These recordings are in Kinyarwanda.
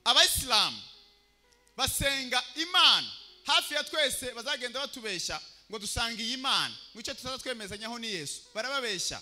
Abayisilamu basenga Imana hafi ya twese, bazagenda batubeshya ngo dusanga iyi Imana, ngo icyo tutaza twemezanyaho ni Yesu. Barababeshya.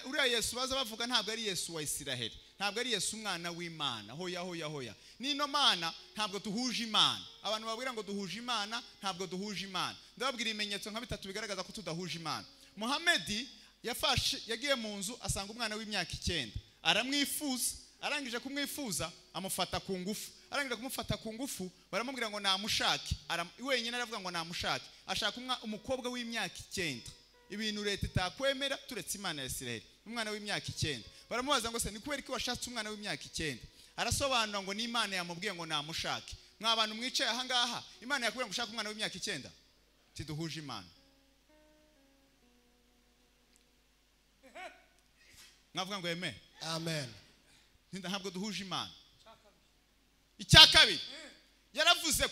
Uriya Yesu baza bavuga ntabwo ari Yesu wa Isiraheli, ntabwo ari Yesu umwana w'Imana. Hoya hoya hoya. Nino Mana ntabwo duhuje Imana. Abantu babwira ngo duhuje Imana, ntabwo duhuje Imana. Ndababwira ibimenyetso nka bitatu bigaragaza ko tudahuje Imana. Muhamedi yafashe, yagiye mu nzu asanga umwana w'imyaka 9, aramwifuza. Arangije kumwifuza amufata ku ngufu. Arangije kumufata ku ngufu baramubwira ngo namushake. Wenyine aravuga ngo namushake. Ashaka umukobwa w'imyaka 9. Ibintu leta itakwemera turetse Imana ya Isiraheli. Umwana w'imyaka 9. Baramubaza ngo se ni kubera iki washatse umwana w'imyaka 9? Arasobanura ngo ni Imana yamubwiye ngo namushake. Mwa bantu mwicaye aha ngaha, Imana yakubwiye ngo ushake umwana w'imyaka 9? Tiduhuje Imana. Mwavuga ngo amen. Amen. Ntabwo duhuje Imana. Icya kabiri yaravuze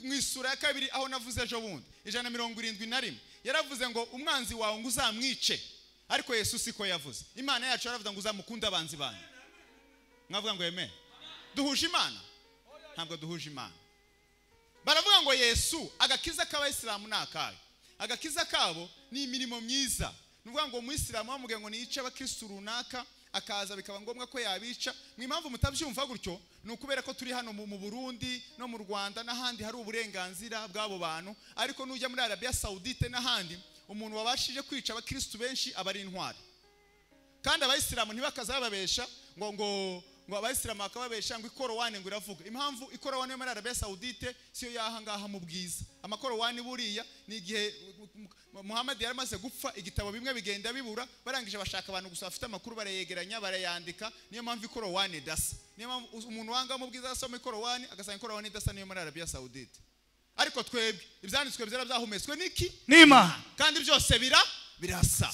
mu isura ya kabiri aho navuze ejo bundi 171, yaravuze ngo umwanzi wawe ngo uzamwice. Ariko Yesu siko yavuze. Imana yacu yaravuze ngo uzamukunde abanzi banyu. Mwavuga ngo amen. Duhuje Imana? Ntabwo duhuje Imana. Baravuga ngo Yesu agakiza k'abayisilamu nakayo. Agakiza kabo ni imirimo myiza. Nuvuga ngo umuyisilamu bamubwiye ngo niyice abakristo runaka, akaza bikaba ngombwa ko yabica. Mu impamvu mutabyumva gutyo ni ukubera ko turi hano mu Burundi no mu Rwanda n'ahandi hari uburenganzira bw'abo bantu. Ariko nujya muri Arabia Saudite n'ahandi, umuntu wabashije kwica abakristo benshi aba ari intwari. Kandi abayisilamu ntibakazababesha ngo ngo ngo abayisilamu bakababesha ngo ikorowani ngo iravuga. Impamvu ikorowani yo muri Arabia Saudite siyo yaha ngaha mu bwiza. Amakorowani buriya ni igihe Muhammad yaramaze gupfa, igitabo bimwe bigenda bibura, barangije bashaka abantu gusa bafite amakuru barayegeranya barayandika. Niyo mpamvu ikorowani idasa. Niyo mpamvu umuntu wanga mu bwiza asoma ikorowani agasanga ikorowani idasa niyo muri Arabia Saudite. Ariko twebwe ibyanditswe byara byahumetswe niki? N'Imana. Kandi byose birasa.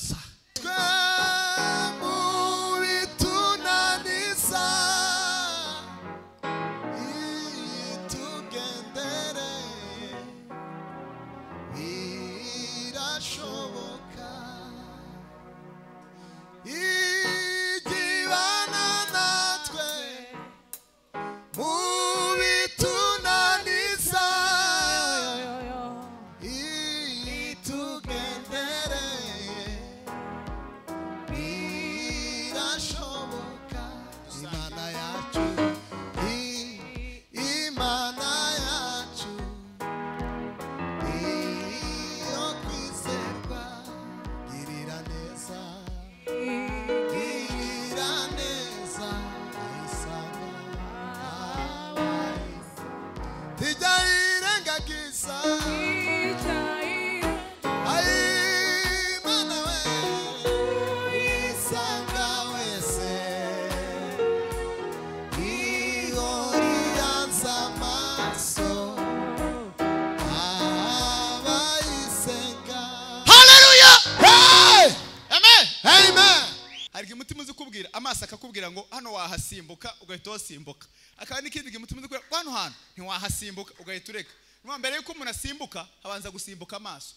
Amaso akakubwira ngo hano wahasimbuka ugahita wasimbuka. Akaba n'ikindi gihe umutima uzikubwira hano hantu ntiwahasimbuka ugahita ureka. Mbere yuko umuntu asimbuka abanza gusimbuka amaso.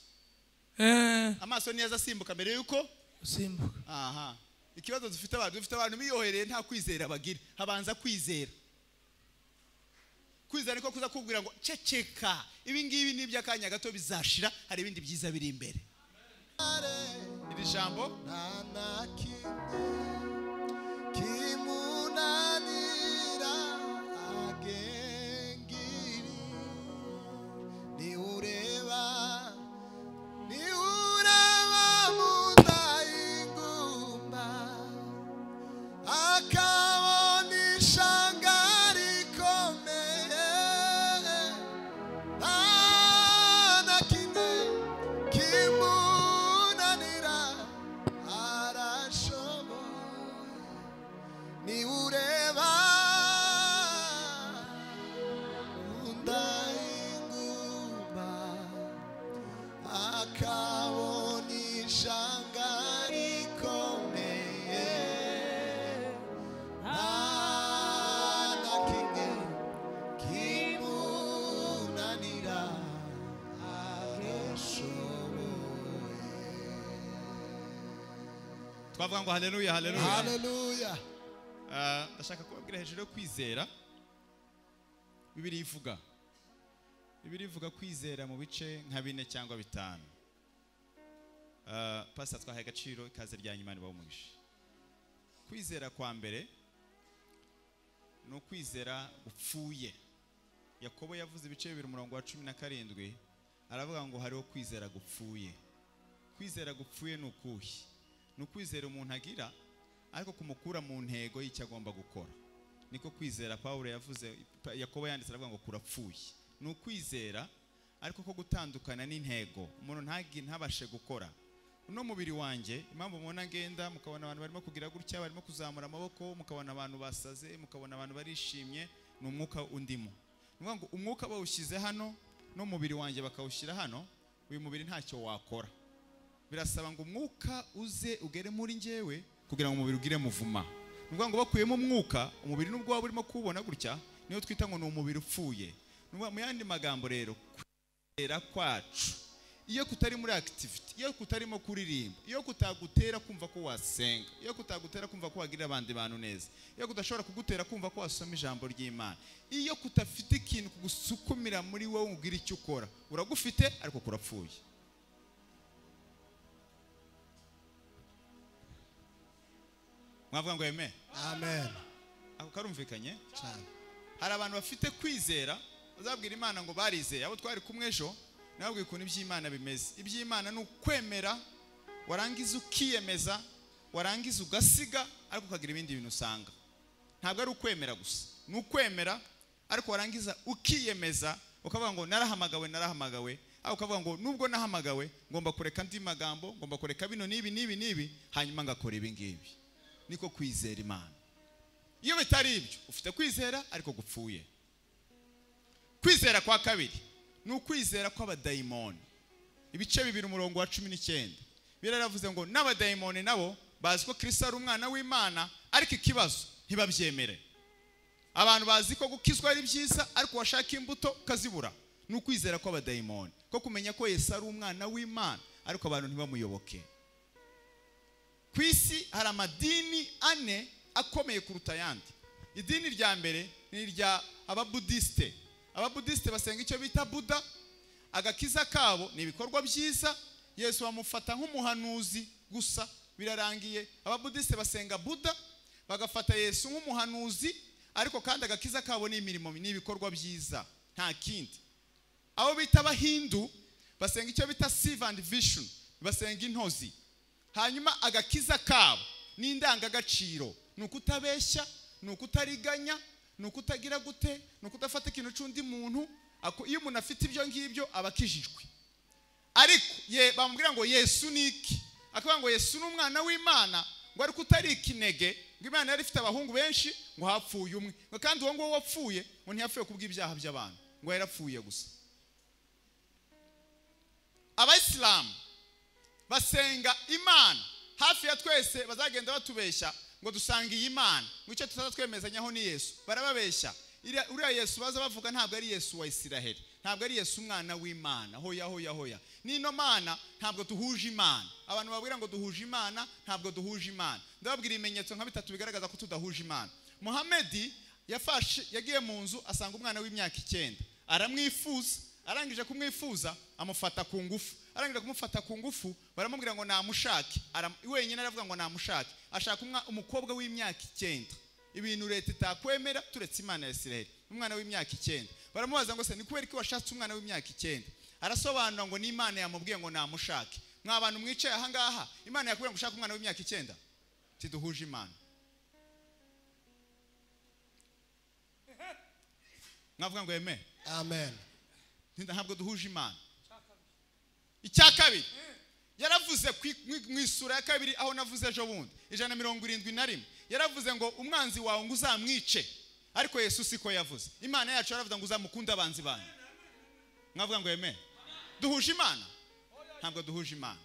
Amaso niyo azasimbuka mbere yuko usimbuka. Aha. Ikibazo dufite abantu biyohereye nta kwizera bagira. Habanza kwizera. Kwizera niko kuza kubwira ngo ceceka, ibi ngibi ni iby'akanya gato bizashira, hari ibindi byiza biri imbere. Iri jambo kimunanira agengiri ni ureba munda ingumba akabona ishanga rikomeye nta na kimwe kimunanira arashoboye. Ni ureba munda ingumba akabona ishanga rikomeye nta na kimwe kimunanira arashoboye. Twavuga ngo haleluya haleluya haleluya. Ndashaka kubabwira hejuru yo kwizera. Bibiliya ivuga. Bibiliya ivuga kwizera mu bice nka 4 cyangwa 5. Pastor twahaye agaciro ikaze rya nyuma niba umugisha. Kwizera kwa mbere ni ukwizera gupfuye. Yakobo yavuze ibice 2 umurongo wa 17 aravuga ngo hariho kwizera gupfuye. Kwizera gupfuye ni ukuhe? Ni ukwizera umuntu agira ariko kumukura mu ntego y'icyo agomba gukora. Niko kwizera Paulo yavuze, Yakobo yanditse aravuga ngo kurapfuye. Ni ukwizera ariko ko gutandukana n'intego, umuntu ntabashe gukora. Uno mubiri wanjye, impamvu mubona ngenda mukabona abantu barimo kugira gutya, barimo kuzamura amaboko, mukabona abantu basaze, mukabona abantu barishimye, ni umwuka undimo. Ni ngo umwuka bawushyize hano no mubiri wanjye bakawushyira hano, uyu mubiri ntacyo wakora. Birasaba ngo umwuka uze ugere muri njyewe kugira ngo umubiri ugire muvuma. Ni ngo bakuyemo umwuka, umubiri nubwo waba urimo kuwubona gutya, niyo twita ngo ni umubiri upfuye. Mu yandi magambo rero, kwizera kwacu iyo kutari muri activity, iyo kutarimo kuririmba, iyo kutagutera kumva ko wasenga, iyo kutagutera kumva ko wagirira abandi bantu neza, iyo kudashobora kugutera kumva ko wasoma ijambo ry'Imana, iyo kutafite ikintu kugusukumira muri wowe ugira icyo ukora, uragufite ariko kurapfuye. Mwavuga ngo amen? Amen. Ako karumvikanye? Cyane. Hari abantu bafite kwizera bazabwira Imana ngo barizeye. Abo twari kumwe ejo nababwiye ukuntu iby'Imana bimeze. Iby'Imana ni ukwemera, warangiza ukiyemeza, warangiza ugasiga, ariko ukagira ibindi bintu usanga. Ntabwo ari ukwemera gusa, ni ukwemera ariko warangiza ukiyemeza, ukavuga ngo narahamagawe, narahamagawe, ariko ukavuga ngo nubwo nahamagawe ngomba kureka andi magambo, ngomba kureka bino n'ibi n'ibi n'ibi, hanyuma ngakora ibi ngibi. Niko kwizera Imana. Iyo bitari ibyo, ufite kwizera ariko gupfuye. Kwizera kwa kabiri ni ukwizera kw'abadayimoni. Ibice 2 umurongo wa 19. Biraravuze ngo n'abadayimoni nabo bazi ko Kristo ari umwana w'Imana, ariko ikibazo ntibabyemere. Abantu bazi ko gukizwa ari byiza, ariko washaka imbuto ukazibura. Ni ukwizera kw'abadayimoni, ko kumenya ko Yesu ari umwana w'Imana, ariko abantu ntibamuyoboke. Ku isi hari amadini 4 akomeye kuruta ayandi. Idini rya mbere ni irya ababudiste. Ababudiste basenga icyo bita Buddha. Agakiza kabo ni ibikorwa byiza. Yesu bamufata nk'umuhanuzi gusa, birarangiye. Ababudiste basenga Buddha, bagafata Yesu nk'umuhanuzi, ariko kandi agakiza kabo ni imirimo, ni ibikorwa byiza, nta kindi. Abo bita abahindu basenga icyo bita Siva and Vishnu, basenga intozi. Hanyuma agakiza kabo ni indangagaciro, ni ukutabeshya, ni ukutariganya, ni ukutagira gute, ni ukudafata ikintu cy'undi muntu. Iyo umuntu afite ibyo ngibyo aba akijijwe. Ariko ye bamubwira ngo Yesu ni iki, akavuga ngo Yesu ni umwana w'Imana, ngo ariko utari ikinege, ngo Imana yari ifite abahungu benshi, ngo hapfuye umwe, ngo kandi uwo nguwo wapfuye ngo ntiyapfuye kubw'ibyaha by'abantu, ngo yarapfuye gusa. Abayisilamu basenga Imana hafi ya twese, bazagenda batubeshya ngo dusanga iyi Imana, ngo icyo tutaza twemezanyaho ni Yesu. Barababeshya. Uriya Yesu baza bavuga ntabwo ari Yesu wa Isiraheli, ntabwo ari Yesu umwana w'Imana. Hoya hoya hoya. Nino Mana ntabwo duhuje Imana. Abantu babwira ngo duhuje Imana, ntabwo duhuje Imana. Ndababwira ibimenyetso nka 3 bigaragaza ko tudahuje Imana. Muhamedi yafashe, yagiye mu nzu asanga umwana w'imyaka 9, aramwifuza. Arangije kumwifuza amufata ku ngufu. Arangije kumufata ku ngufu, baramubwira ngo namushake. Wenyine aravuga ngo namushake. Ashaka umukobwa w'imyaka 9. Ibintu leta itakwemera turetse Imana ya Isiraheli. Umwana w'imyaka 9. Baramubaza ngo se ni kubera iki washatse umwana w'imyaka 9? Arasobanura ngo ni Imana yamubwiye ngo namushake. Mwa bantu mwicaye aha ngaha, Imana yakubwiye ngo ushake umwana w'imyaka 9? Tiduhuje Imana. Mwavuga ngo amen? Amen. Ntabwo duhuje Imana. Icya kabiri yaravuze mu isura ya 2 aho navuze ejo bundi, 171, yaravuze ngo umwanzi wawe ngo uzamwice, ariko Yesu siko yavuze. Imana yacu yaravuze ngo uzamukunde abanzi banyu. Mwavuga ngo amen? Duhuje Imana? Ntabwo duhuje Imana.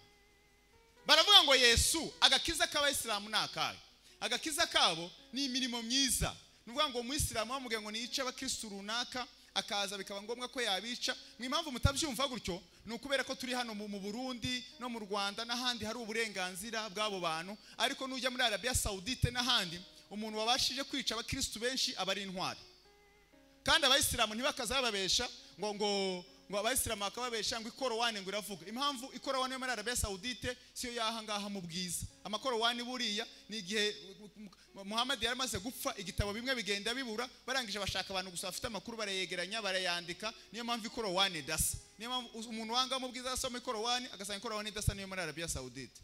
Baravuga ngo Yesu agakiza k'abayisilamu ni akahe? Agakiza kabo ni imirimo myiza. Ni ukuvuga ngo umuyisilamu bamubwiye ngo niyice abakristu runaka, akaza bikaba ngombwa ko yabica. Mu impamvu mutabyumva gutyo ni ukubera ko turi hano mu Burundi no mu Rwanda n'ahandi hari uburenganzira bw'abo bantu, ariko nujya muri Arabia Saudite n'ahandi, umuntu wabashije kwica abakristu benshi aba ari intwari. Kandi abayisilamu ntibakaza bababesha ngo ngo ngo abayisilamu bakababesha ngo ikorowani ngo iravuga. Impamvu ikorowani yo muri Arabia Saudite siyo yaha ngaha mu bwiza. Amakorowani buriya ni igihe Muhammad yari amaze gupfa, igitabo bimwe bigenda bibura, barangije bashaka abantu gusa bafite amakuru barayegeranya barayandika. Niyo mpamvu ikorowani idasa. Niyo mpamvu umuntu wanga mu bwiza asoma ikorowani agasanga ikorowani idasa niyo muri Arabia Saudite.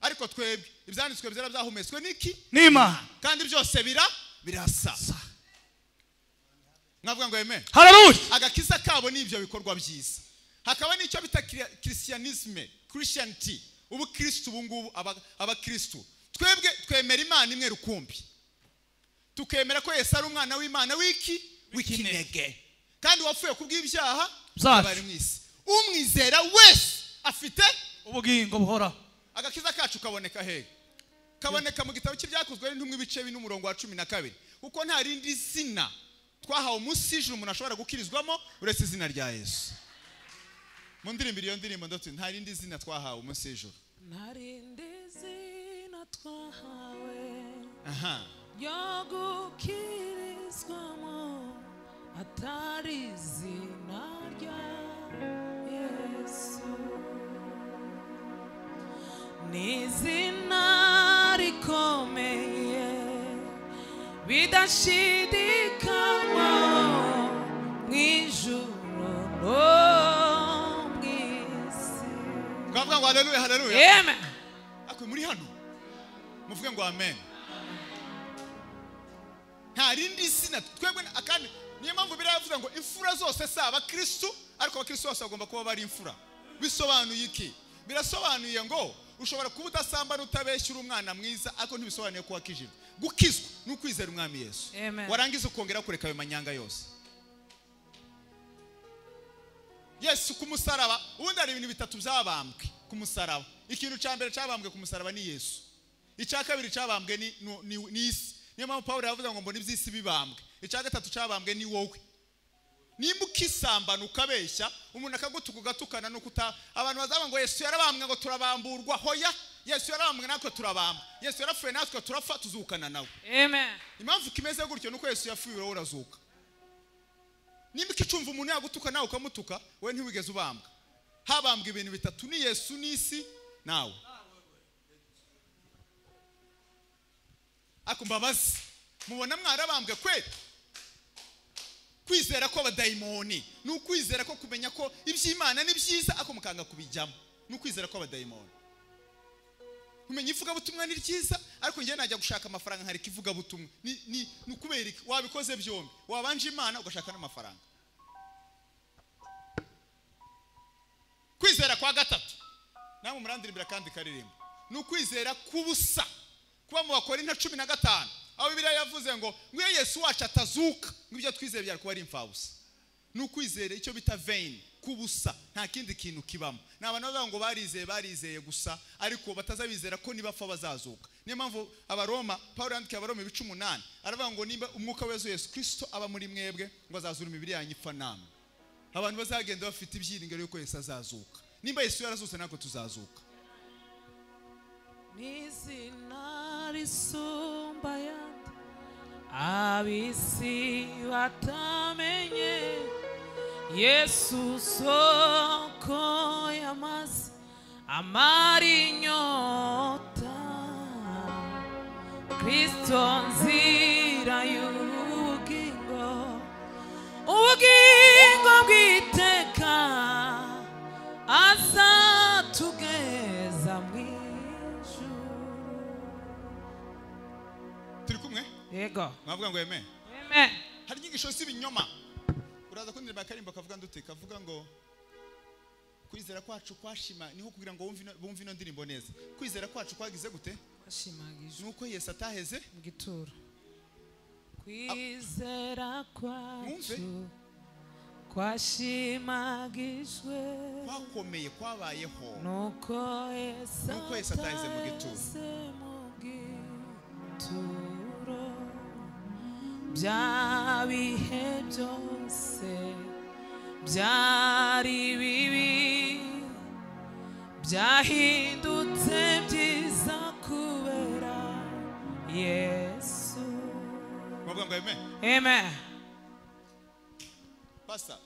Ariko twebwe ibyanditswe byera byahumetswe niki? N'Imana. Kandi byose birasa. Mwavuga ngo amen. Haleluya. Agakiza kabo ni ibyo bikorwa byiza. Hakaba n'icyo bita christianisme, Christianity, ubukristo ubu ngubu abakristo. Twebwe twemera Imana imwe rukumbi. Tukemera ko Yesu ari umwana w'Imana wiki w'ikinege. Kandi wapfuye kubw'ibyaha bari mu isi. Umwizera wese afite ubugingo buhoraho. Agakiza kacu kaboneka hehe? Kaboneka mu gitabo cy'ibyakozwe n'intumwa ibice 4 n'umurongo wa 12. Kuko nta rindi zina twahawe umunsi ijuru umuntu ashobora gukirizwamo uretse izina rya Yesu. Mu ndirimbo iyo ndirimbo ndoti nta rindi zina twahawe umunsi ijuru. Nta rindi zina twahawe ryo gukirizwamo atari izina rya Yesu. Ni izina rikomeye bidashidikanywa mu ijuru no mu isi. Twavuga ngo haleluya, haleluya. Amen. Akwe muri hano muvuge ngo amen. Nta rindi zina twebwe akandi. Niyo mpamvu biravuga ngo imfura zose si abakristo, ariko abakristo bose bagomba kuba bari imfura. Bisobanuye iki? Birasobanuye ngo ushobora kuba udasambana utabeshyura umwana mwiza, ariko ntibisobanuye ko wakijijwe. Gukizwa ni ukwizera umwami Yesu. Warangiza ukongera kureka ayo manyanga yose. Yesu ku musaraba, ubundi hari ibintu bitatu byabambwe ku musaraba. Ikintu cya mbere cyabambwe ku musaraba ni Yesu. Icya kabiri cyabambwe ni isi. Niyo mpamvu Pawulo yavuze ngo mbona iby'isi bibambwe. Icya gatatu cyabambwe ni wowe. Nimba ukisambana ukabeshya, umuntu akagutuka ugatukana nuko abantu bazaba ngo Yesu yarabambwe ngo turabamburwa. Hoya, Yesu yarabambwe natwe turabambwa. Yesu yarapfuye natwe turapfa, tuzukana nawe. Amen. Impamvu kimeze gutyo nuko Yesu yapfuye wowe urazuka. Nimba ukicumva umuntu yagutuka nawe ukamutuka, wowe ntiwigeze ubambwa. Habambwe ibintu bitatu, ni Yesu n'isi nawe. Akumbabazi mubona mwarabambwe kweli? Kwizera ko abadayimoni ni ukwizera ko kumenya ko iby'Imana ni byiza ako mukanga kubijyamo. Ni ukwizera ko abadayimoni. Kumenya ivugabutumwa ni ryiza, ariko njye najya gushaka amafaranga nkareka ivugabutumwa. Ni ukubera iki? Wabikoze byombi. Wabanje Imana ugashaka n'amafaranga. Kwizera kwa gatatu, namwe murandirimbira kandi karirimbo, ni ukwizera kubusa. Kuba mu Bakorinto 15 aho Bibiliya yavuze ngo ngwiye Yesu wacu atazuka, ngibyo twizeye byari kuba ari imfabusa. Ni ukwizera icyo bita vain, kubusa, nta kindi kintu kibamo. Ni abantu bavuga ngo barizeye barizeye gusa, ariko batazabizera ko nibapfa bazazuka. Niyo mpamvu Abaroma, Paulo yandikiye Abaroma ibice 8, aravuga ngo nimba umwuka w'Yesu Yesu Kristo aba muri mwebwe ngo azazura imibiri yanyu ipfa namwe. Abantu bazagenda bafite ibyiringiro yuko Yesu azazuka. Nimba Yesu yarazutse natwe tuzazuka. N'izina risumba ayandi ab'isi batamenye, Yesu soko y'amazi amara inyota, Kristo nzira y'ubugingo, ubugingo bw'iteka azatugeza mu ijuru. Turi kumwe? Yego. Mwavuga ngo amen. Amen. Hari inyigisho z'ibinyoma. Uraza kundirimba karimbo kavuga ndute kavuga ngo kwizera kwacu kwashima, niho kugira ngo wumve ino ndirimbo neza. Kwizera kwacu kwagize gute? Kwashimagijwe. Nuko Yesu ataheze mu gituro. Kwizera kwacu kwashimagijwe, kwakomeye, kwabayeho, nuko Yesu ataheze mu gituro. Bya bihe byose byari bibi byahindutse byiza kubera Yesu. Mwavuga ngo amen. Amen. Pastor,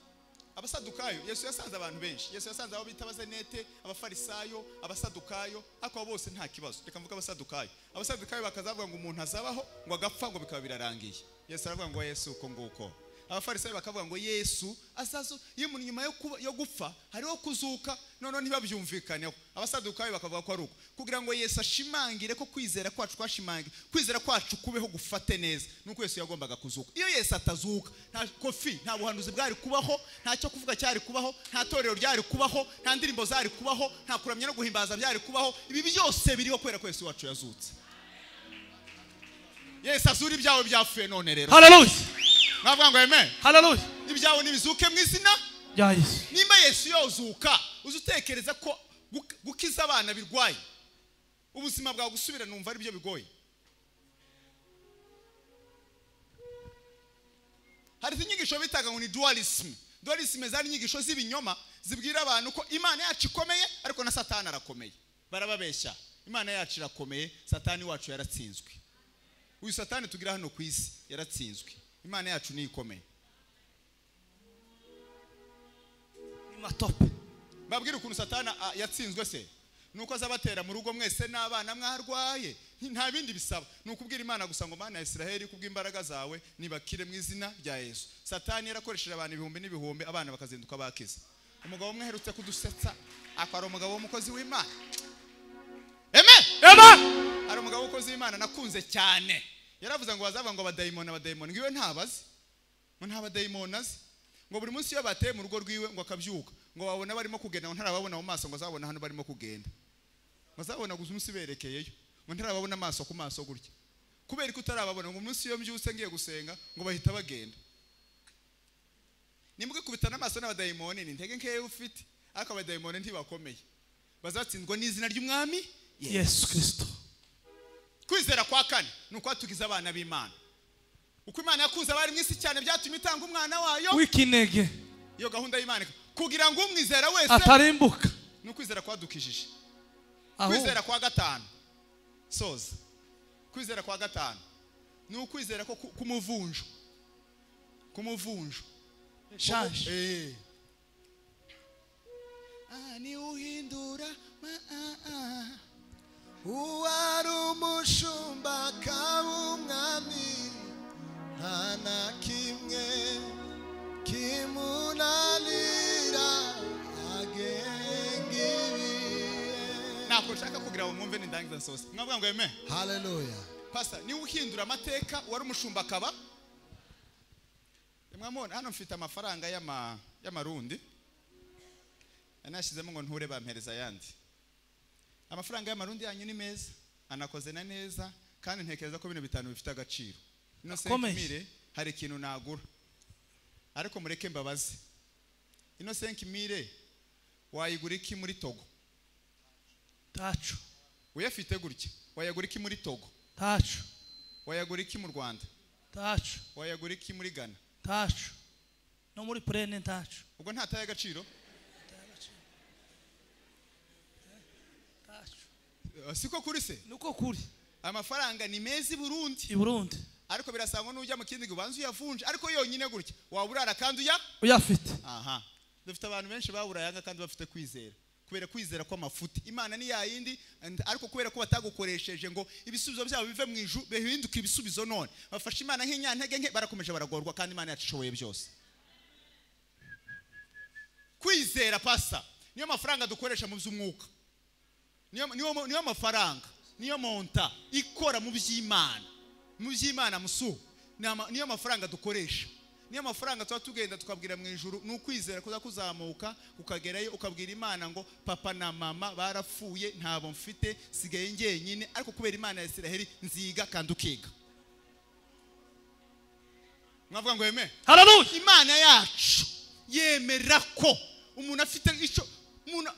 abasadukayo Yesu yasanze abantu benshi. Yesu yasanze abo bita abazenete, abafarisayo, abasadukayo, ariko bose nta kibazo. Reka mvuge abasadukayo. Abasadukayo bakazavuga ngo umuntu azabaho ngo agapfa ngo bikaba birarangiye. Yesu aravuga ngo Yesu uko nguko. Abafarisayo bakavuga ngo Yesu azazo iyo umuntu nyuma yo gupfa hariho kuzuka, none ntibabyumvikaneho. Abasadukayo bakavuga ko ari uko kugira ngo Yesu ashimangire ko kwizera kwacu kwashimangira, kwizera kwacu kubeho gufate neza, nuko Yesu yagombaga kuzuka. Iyo Yesu atazuka, nta kofi, nta buhanuzi bwari kubaho, nta cyo kuvuga cyari kubaho, nta torero ryari kubaho, nta ndirimbo zari kubaho, nta kuramya no guhimbaza byari kubaho. Ibi byose biriho kubera ko Yesu wacu yazutse. Yesu azura ibyawe byapfuye none rero. Hallelujah. Mwavuga ngo amen. Hallelujah. Ibyawe nibizuke mu izina rya Yesu. Nimba Yesu yozuka, uzutekereza ko gukiza abana birwaye, ubuzima bwawe gusubira numva ari byo bigoye. Hari inyigisho bitaga ngo ni dualism. Dualism zari inyigisho z'ibinyoma zibwira abantu ko Imana yacu ikomeye ariko na Satani arakomeye. Barababeshya. Imana yacu irakomeye, Satani wacu yaratsinzwe. Uyu Satani tugira hano ku isi yaratsinzwe. Imana yacu ni ikomeye. Ni matope. Babwira ukuntu Satani yatsinzwe se. Nuko azabatera mu rugo mwese n'abana mwarwaye. Nta bindi bisaba. Nukubwira Imana gusa ngo Mana ya Israheli kubw'imbaraga zawe nibakire mu izina rya Yesu. Satani yarakoresheje abantu ibihumbi n'ibihumbi, abana bakazinduka bakiza. Umugabo umwe aherutse kudusetsa, akora umugabo w'umukozi w'Imana. Amen. Amen. Ari umugabo w'umukozi w'Imana nakunze cyane. Yaravuze ngo bazavuga ngo abadayimoni abadayimoni, ngiwe ntabazi. Ngo nta badayimoni azi. Ngo buri munsi iyo bateye mu rugo rwiwe ngo akabyuka, ngo babona barimo kugenda, ngo ntarababona mu maso, ngo azabona hano barimo kugenda. Ngo azabona gusa umunsi berekeyeyo, ngo ntarababona amaso ku maso gutya. Kubera ko utarababona, ngo umunsi iyo mbyutse ngiye gusenga ngo bahita bagenda. Nimwe kubitana amaso n'abadayimoni ni intege nkeya ufite, ariko abadayimoni ntibakomeye. Bazatsindwa n'izina ry'Umwami Yesu Kristo. Kwizera kwa kane nuko atugiza abana b'Imana. Uko Imana yakunze abari mu isi cyane byatumye itanga umwana wayo w'ikinege. Iyo gahunda y'Imana kugira ngo umwizera wese atarimbuka. Nukwizera kwadukijije. Kwizera kwa gatanu. Soza. Kwizera kwa gatanu nukwizera ko kumuvunjo. Kumuvunjo. Change. Ni uhindura uwari umushumba k'umwami nta na kimwe kimunanira agenga ibihe. Ntabwo nshaka kugira ngo mwumve nindangiza nsoze. Mwavuga ngo amen. Hallelujah. Pastor, ni uhindura amateka wari umushumba akaba. Mwamubona hano mfite amafaranga y'amarundi. Anashizemo ngo nture bampereza yandi. Amafaranga y'amarundi yanyu ni meza, anakoze na neza, kandi ntekereza ko bino bitanu bifite agaciro. Ino 5000 hari ikintu nagura. Ariko mureke mbabaze. Ino 5000 wayigura iki muri Togo? Tacu. Uyafite gutya, wayagura iki muri Togo? Tacu. Wayagura iki mu Rwanda? Tacu. Wayagura iki muri Ghana? Tacu. No muri Prene tacu. Ubwo ntataye agaciro? Siko kuri se? Nuko kuri. Amafaranga ni meza i Burundi. I Burundi. Ariko birasangwa n'ujya mu kindi ubanza uyavunje, ariko yonyine gutya waburara kandi uyafite. Aha. Dufite abantu benshi baburayanga kandi bafite kwizera. Kubera kwizera kw'amafuti. Imana ni yayindi, ariko kubera ko batagukoresheje ngo ibisubizo byabo bive mu ijuru bihinduke ibisubizo none. Bafashe Imana nk'inyantege nke barakomeje baragorwa kandi Imana yacishoboye byose. Kwizera pasa niyo mafaranga dukoresha mu by'umwuka. Niyo mafaranga, niyo monta ikora mu by'Imana. Mu by'Imana musu. Niyo mafaranga dukoresha. Niyo mafaranga tuba tugenda tukabwira mu ijuru nukwizera kuza kuzamuka ukagerayo ukabwira Imana ngo papa na mama barapfuye ntabo mfite sigaye ngenyine, ariko kubera Imana ya Israheli nziga kandi ukiga. Mwavuga ngo amen. Hallelujah. Imana yacu yemera ko umuntu afite icyo umuntu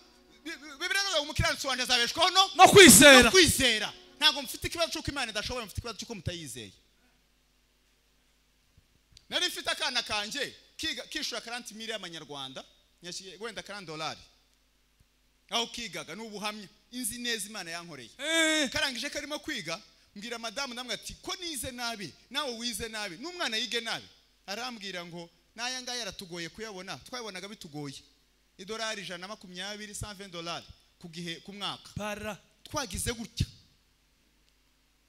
Bibiliya ngo umukiranutsi wanje azabeshwaho no kwizera. No kwizera. Ntabwo mfite ikibazo cy'uko Imana idashoboye, mfite ikibazo cy'uko mutayizeye. Nari mfite akana kanje kishura 40000 y'amanyarwanda, wenda $40. Aho kigaga n'ubuhamya inzi neza Imana yankoreye. Karangije karimo kwiga, mbwira madamu ndamwe ati ko nize nabi, nawe wize nabi, n'umwana yige nabi. Arambwira ngo N'aya ngaya yaratugoye kuyabona, twayabonaga bitugoye. Idolari 120, $120 ku gihe ku mwaka. Para. Twagize gutya.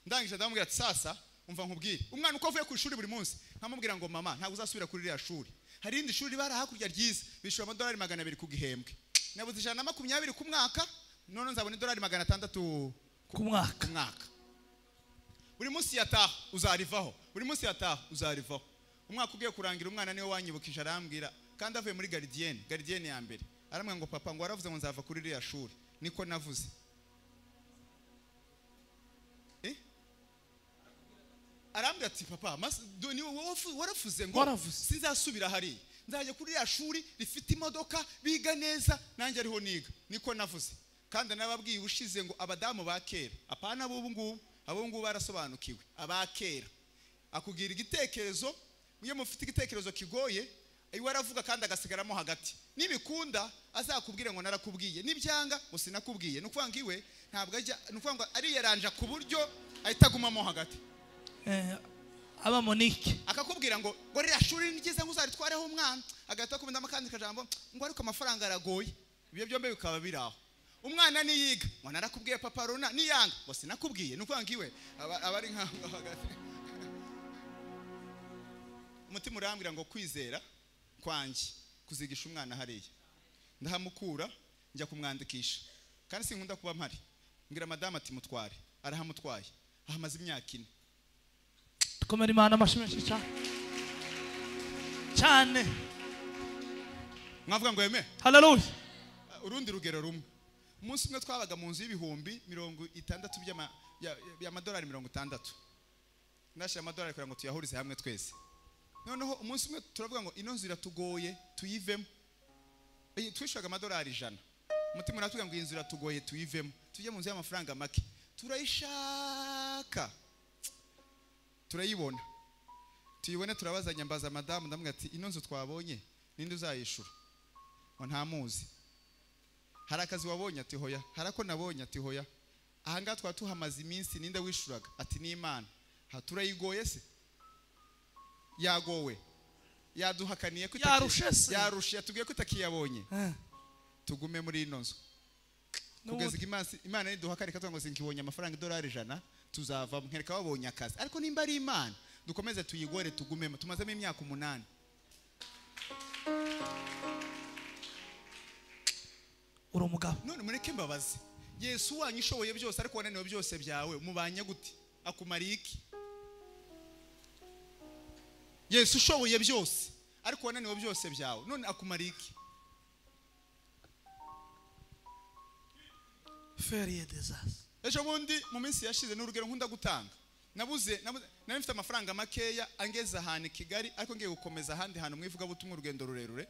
Ndangije ndamubwira ati sasa umva nkubwire. Umwana uko avuye ku ishuri buri munsi nkamubwira ngo mama ntabwo uzasubira kuri ririya shuri. Hari irindi shuri bara hakurya ryiza bishura amadolari 200 ku gihembwe. Nabuze 120 ku mwaka, none nzabona idolari 600 ku mwaka. Ku mwaka. Buri munsi yataha uzarivaho. Buri munsi yataha uzarivaho. Umwaka ugiye kurangira umwana niwe wanyibukije arambwira, kandi avuye muri gardienne, gardienne ya mbere. Arambwira ngo papa ngo waravuze ngo nzava kuri ririya shuri. Niko navuze. Arambwira ati papa ni wowe waravuze ngo sinzasubira hari. Nzajya kuri ririya shuri rifite imodoka biga neza nanjye ariho niga. Niko navuze. Kandi nababwiye ubushize ngo abadamu ba kera, apana b'ubu ngubu, abo ngubu barasobanukiwe, aba kera. Akugira igitekerezo, iyo mufite igitekerezo kigoye, iwe aravuga kandi agasigaramo hagati. Nibikunda azakubwira ngo narakubwiye, nibyanga ngo sinakubwiye. Nukuvuga ngo iwe ntabwo ajya, nukuvuga ngo ariyeranja ku buryo ahita agumamo hagati. Aba Monique akakubwira ngo ngo ririya shuri ni ryiza ngo uzaritwareho umwana, agahita akubindamo akandi kajambo ngo ariko amafaranga aragoye. Ibyo byombi bikaba biraho. Umwana niyiga ngo narakubwiye papa runa, niyanga ngo sinakubwiye. Nukuvuga ngo iwe aba ari nka hagati. Umutima urambwira ngo kwizera kwanjye kuzigisha umwana hariya. Ndahamukura njya kumwandikisha, kandi sinkunda kuba mpari. Mbwira madamu ati mutware, arahamutwaye, ahamaze imyaka 4. Tukomere Imana amashyi menshi cyane cyane. Mwavuga ngo yeme haleluya. Urundi rugero rumwe, umunsi umwe twabaga mu nzu y'ibihumbi 60 by'amadolari 60. Ndashira amadolari kugira ngo tuyahurize hamwe twese. Noneho umunsi umwe turavuga ngo ino nzu iratugoye tuyivemo. Twishyuraga amadolari 100. Umutima uratubwira ngo iyi nzu iratugoye tuyivemo, tujye mu nzu y'amafaranga make. Turayishaka turayibona, tuyibone turabazanya. Mbaza madamu ndamubwira ati ino nzu twabonye ninde uzayishura? Ngo ntamuzi. Hari akazi wabonye? Ati hoya. Hari ako nabonye? Ati hoya. Aha ngaha twaba tuhamaze iminsi, ninde wishuraga? Ati ni Imana. Ha, turayigoye se? Yagowe, yaduhakaniye ko yarushe, yatubwiye ko itakiyabonye. Tugume muri ino nzu kugeza Imana niduhakarika tuvuga ngo sinkibonye amafaranga idolari 100 tuzava nkereka wabonye akazi. Ariko nimba ari Imana dukomeze tuyigore tugumemo. Tumazemo imyaka 8. Uri umugabo. None mureke mbabaze, Yesu wanyu ishoboye byose ariko wananiwe byose byawe mubanye gute? Akumariye iki? Yesu ushoboye byose ariko wananiwe byose byawe, none akumariye iki? Ferie desas. Ejo bundi mu minsi yashize n'urugero nkunda gutanga, nabuze nari mfite amafaranga makeya angeze ahantu i Kigali, ariko ngiye gukomeza ahandi hantu mwivuga butumwa urugendo rurerure.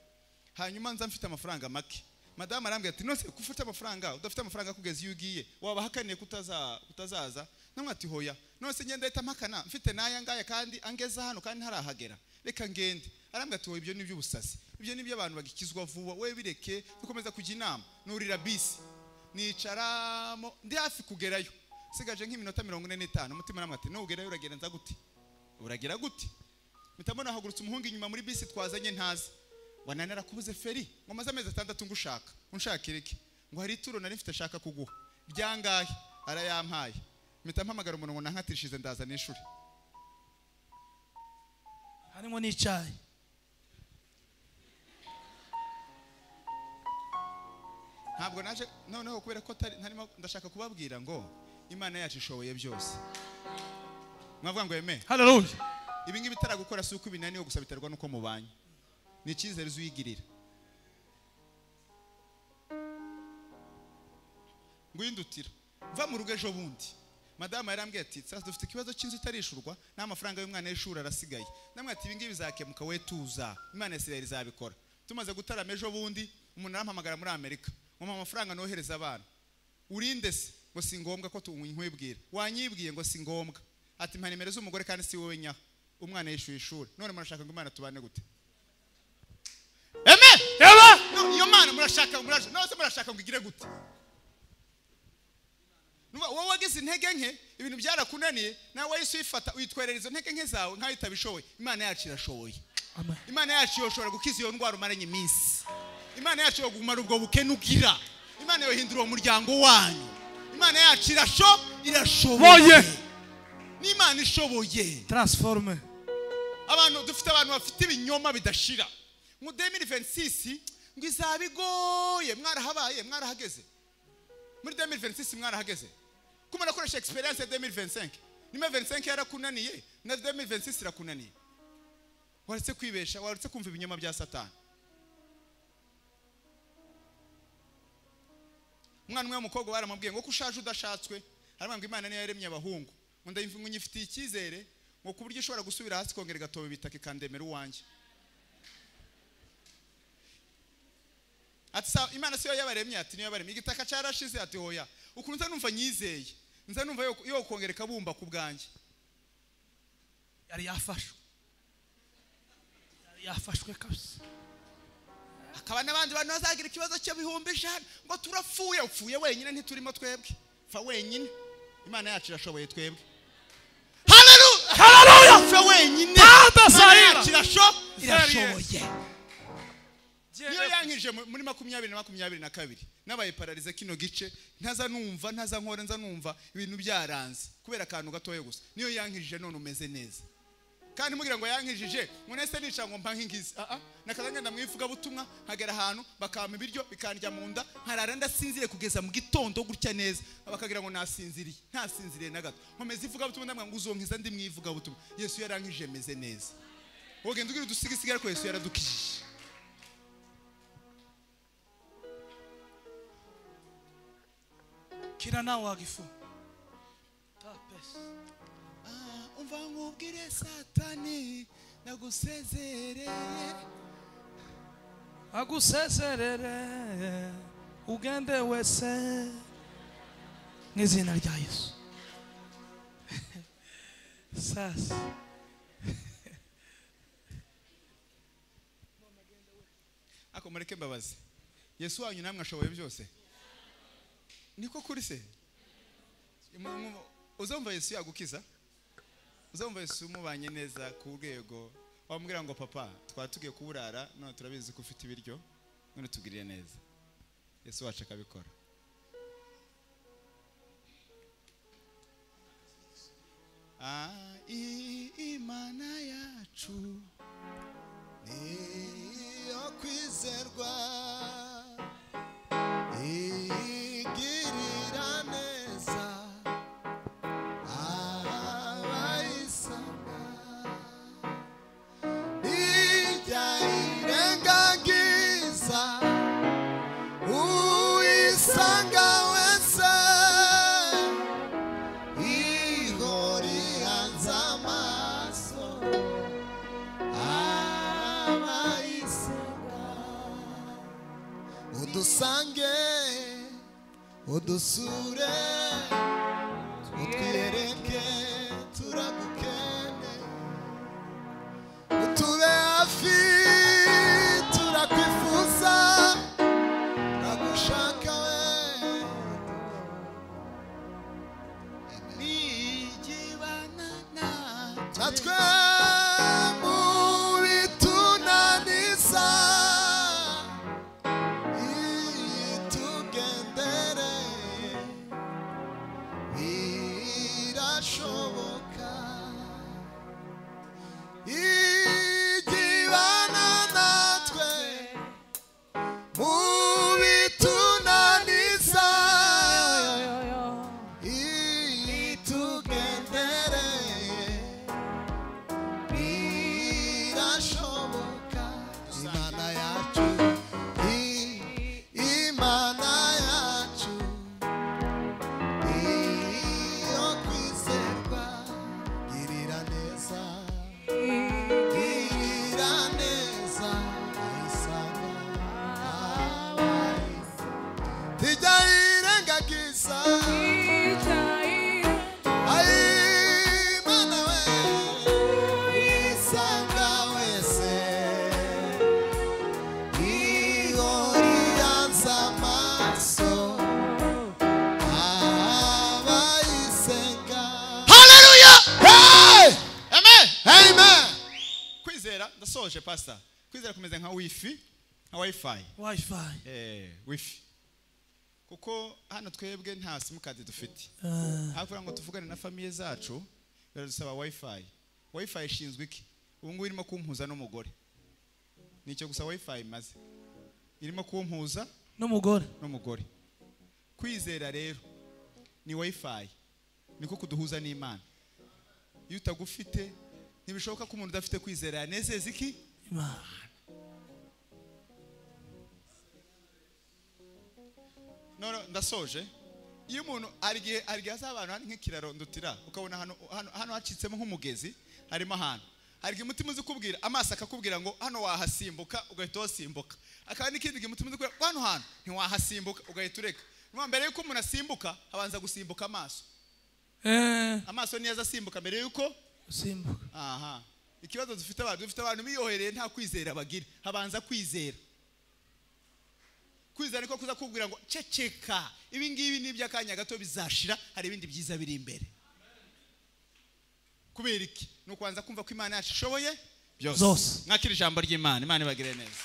Hanyuma nza mfite amafaranga make. Madamu arambwira ati none kufata amafaranga udafite amafaranga kugeza iyo ugiye wabahakaniye kutazaza? Namwe ati hoya. None se ngenda ahita mpakana mfite naya ngaya kandi angeze hano kandi ntarahagera, reka ngende. Arambwira ati hoya, ibyo ni iby'ubusasi, ibyo ni iby'abantu bagikizwa vuba, we bireke. Dukomeza kujya inama, nurira bisi nicaramo ndi hafi kugerayo, sigaje nk'iminota 45. Umutima namwe ati nugerayo uragenza gute? Uragira gute? Mpita nahagurutse umuhungu inyuma muri bisi twazanye ntazi. Wananera kubuze feri ngo maze amezi 6 ngushaka, unshakira iki? Ngo hari ituro nari mfite shaka kuguha ryangahe? Arayampaye. Mpita mpamagara umuntu ngo nankatishize ndaza n'ishuri. Harimo n'icyayi. Ntabwo naje noneho kubera ko ntarimo ndashaka kubabwira ngo Imana yacu ishoboye byose. Mwavuga ngo yeme haleluya. Ibi ngibi bitaragukora si uko ibinaniwe gusa, biterwa nuko mubanye. Ni icyizere uzuyigirira. Ngwindutira mva mu rugo ejo bundi, madamu yarambwiye ati sasa dufite ikibazo cy'inzu itarishurwa n'amafaranga y'umwana y'ishuri arasigaye. Namwe ati ibi ngibi bizakemuka, we tuza, Imana ya Isirayeli izabikora. Tumaze gutarama ejo bundi umuntu arampamagara muri Amerika, mama amafaranga nohereza abana. Urinde se? Ngo si ngombwa ko tunkwibwira. Wanyibwiye ngo si ngombwa. Ati mpa nimero z'umugore kandi si wowe nyaho. Umwana yishuye ishuri. None murashaka ngo Imana tubane gute? Amen. Eba. Iyo Mana murashaka none murashaka ngo igire gute? Nuba wowe wagize intege nke, ibintu byarakunaniye, nawe wahise uyifata uyitwerera izo ntege nke zawe nkaho itabishoboye. Imana yacu irashoboye. Amen. Imana yacu yoshobora gukiza iyo ndwara umaranye iminsi. Imana yacu yogumara ubwo bukene ugira. Imana yohindura uwo muryango wanyu. Imana yacu irashoboye. Ni Imana ishoboye. Transforme. Abantu dufite abantu bafite ibinyoma bidashira. Mu 2026 ngo izabigoye, mwarahabaye, mwarahageze. Muri 2026 mwarahageze. Kuma nakoresha experience ya 2025. Nima 25 yarakunaniye, na 2026 irakunaniye. Waretse kwibesha, waretse kumva ibinyoma bya Satani. Umwana umwe w'umukobwa baramubwiye ngo ko ushaje udashatswe, aramubwira ngo Imana niyo yaremye abahungu. Ngo ndayimva nyifitiye icyizere ngo ku buryo ishobora gusubira hasi kongera igatoba ibitaka ikandemera uwanjye. Ati Imana siyo yabaremye, ati niyo yabaremye. Igitaka cyarashize, ati hoya. Ukuntu nza numva nyizeye, nza numva yo kongera ikabumba ku bwanjye. Yari yafashwe. Yari yafashwe kabisa. Akaba n'abandi bantu bazagira ikibazo cy'ibihumbi 100 ngo turapfuye, upfuye wenyine ntiturimo twebwe. Fa wenyine. Imana yacu irashoboye twebwe. Haleluya! Haleluya! Fa wenyine. Tata Imana yacu irashoboye. Niyo yankije muri 2022 nabaye pararize kino gice, ntaza numva, ntaza nkora, nza numva ibintu byaranze kubera akantu gatoye gusa. Niyo yankije none umeze neza. Kandi mugira ngo yankijije munese nica ngo mpa nkingizi. Nakaza ngenda mwivuga butumwa nkagera ahantu bakampa ibiryo bikandya mu nda, nkarara ndasinzire kugeza mu gitondo gutya neza, bakagira ngo nasinziriye, ntasinziriye na gato. Nkomeza ivuga butumwa ndamwa ngo uzonkiza ndi mwivuga butumwa. Yesu yarankije meze neza. Wogenda ugira udusigisigara ko Yesu yaradukijije. Kira nawe wagifu. Tapes. Umva nkubwire Satani nagusezerere, agusezerere ugende wese n'izina rya Yesu. Sasa ako mureke mbabazi. Yesu wanyu namwe ashoboye byose. Niko kuri se. Uzumva Yesu yagukiza? Uzumva Yesu mubanye neza ku rwego wamubwira ngo papa twatugiye kuburara none turabizi ko ufite ibiryo none tugiriye neza. Yesu wacu akabikora. Imana yacu niyo kwizerwa, igirira neza abayisanga, ijya irengagiza uyisanga wese, ihora ihanze amaso abayisanga. Udusange, udusure, utwereke turagukene, utube hafi turakwifuza, turagushaka we. Nigibana natwe mu bitunaniza, itugendere, Ndasoje pastor. Kwizera kumeze nka wifi, nka wifi. Wifi. Wifi. Kuko hano twebwe nta simukadi dufite. Hakugira ngo tuvugane na famille zacu biradusaba wifi. Wifi ishinzwe iki? Ubu ngubu irimo kumpuza n'umugore. Nicyo gusa wifi imaze. Irimo kumpuza n'umugore. N'umugore. Kwizera rero ni wifi. Niko kuduhuza n'Imana. Iyo utagufite ntibishoboka ko umuntu udafite kwizera yanezeza iki? Imana. No, ndasoje. Iyo umuntu arigihe abantu hari nk'ikiraro ndutira ukabona hano hacitsemo nk'umugezi harimo ahantu. Hari igihe umutima uzi kubwira amaso akakubwira ngo hano wahasimbuka ugahita wasimbuka. Akaba n'ikindi gihe umutima uzi kubwira hano hantu ntiwahasimbuka ugahita ureka. Mbere yuko umuntu asimbuka abanza gusimbuka amaso. Amaso niyo azasimbuka mbere yuko usimbuka. Aha. Ikibazo dufite abantu biyohereye nta kwizera bagira. Habanza kwizera. Kwizera niko kuza kubwira ngo ceceka ibi ngibi ni iby'akanya gato bizashira hari ibindi byiza biri imbere. Kubera iki? Ni ukubanza kumva ko Imana yacu ishoboye byose. Mwakira ijambo ry'Imana. Imana ibagire neza.